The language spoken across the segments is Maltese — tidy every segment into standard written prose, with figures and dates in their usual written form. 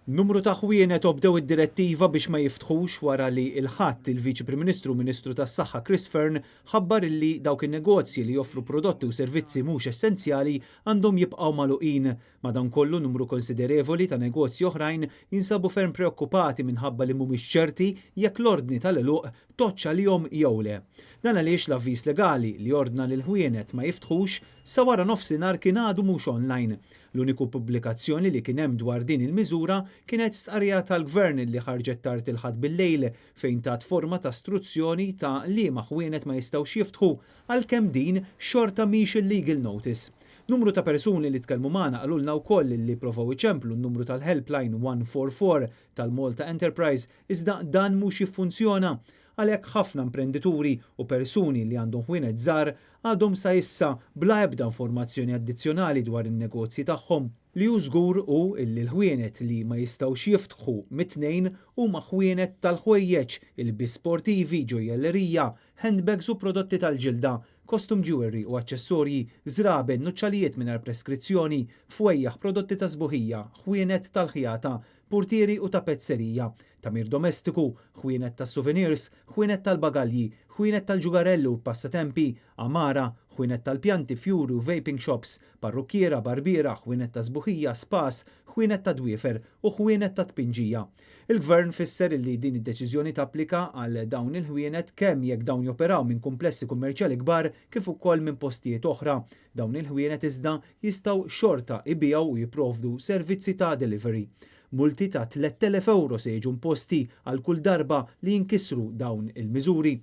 Numru ta' ħwienet obdew id-direttiva biex ma jiftħux wara li l-Ħadd il-Viċi Prim Ministru u Ministru tas-Saħħa Chris Fearne ħabbar illi dawk in-negozji li joffru prodotti u servizzi mhux essenzjali għandhom jibqgħu magħluqin. Madankollu numru konsiderevoli ta' negozji oħrajn jinsabu ferm preokkupati minħabba li mhumiex ċerti jekk l-ordni tal-għeluq tgħoddx għalihom jew le. Dan għaliex l-avviż legali li ordna lill-ħwienet ma jiftħux sa wara nofsinhar kien għadu mhux online. L-uniku pubblikazzjoni li kien hemm dwar din il-miżura kienet stqarrija tal-Gvern li ħarġet tard il-Ħadd bil-lejl fejn tat forma ta' struzzjoni ta' liema ħwienet ma jistgħux jiftħu għalkemm din xorta mhix il-legal notice. Numru ta' persuni li tkellmu magħna qalulna wkoll li provaw iċemplu n-numru tal-helpline 144 tal-Malta Enterprise iżda dan mhux jiffunzjona. Għalhekk ħafna imprendituri u persuni li għandhom ħwienet żgħar għadhom sa issa bla ebda informazzjoni addizzjonali dwar in-negozji tagħhom. Li hu żgur hu illi l-ħwienet li ma jistgħux jiftħu mit-Tnejn huma ħwienet tal-ħwejjeġ, ilbies sportivi, ġojjellerija, handbags u prodotti tal-ġilda, costume jewellery u aċċessorji, żraben, nuċċalijiet mingħajr preskrizzjoni, fwejjaħ, prodotti ta' sbuħija, ħwienet tal-ħjata, purtieri u tapezzerija, tagħmir domestiku, ħwienet tas-souvenirs, ħwienet tal-bagalji, ħwienet tal-ġugarelli u passatempi, għamara, ħwienet tal-pjanti, fjuri u vaping shops, parrukkiera, barbiera, ħwienet ta' sbuħija, spas, ħwienet ta' dwiefer u ħwienet ta' tpinġija. Il-Gvern fisser illi din id-deċiżjoni tapplika għal dawn il-ħwienet kemm jekk dawn joperaw minn kumplessi kummerċjali kbar kif ukoll minn postijiet oħra. Dawn il-ħwienet iżda jistgħu xorta jbigħu u jipprovdu servizzi ta' delivery. Multi ta' 3,000 ewro se jiġu imposti għal kull darba li jinkisru dawn il-miżuri.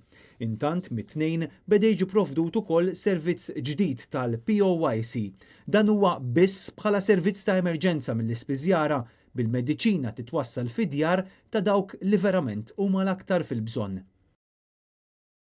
Intant mit-Tnejn beda jiġi provdut ukoll servizz ġdid tal-POYC. Dan huwa biss bħala servizz ta' emerġenza mill-ispiżjara bil-mediċina titwassal fid-djar ta' dawk li verament huma l-aktar fil-bżonn.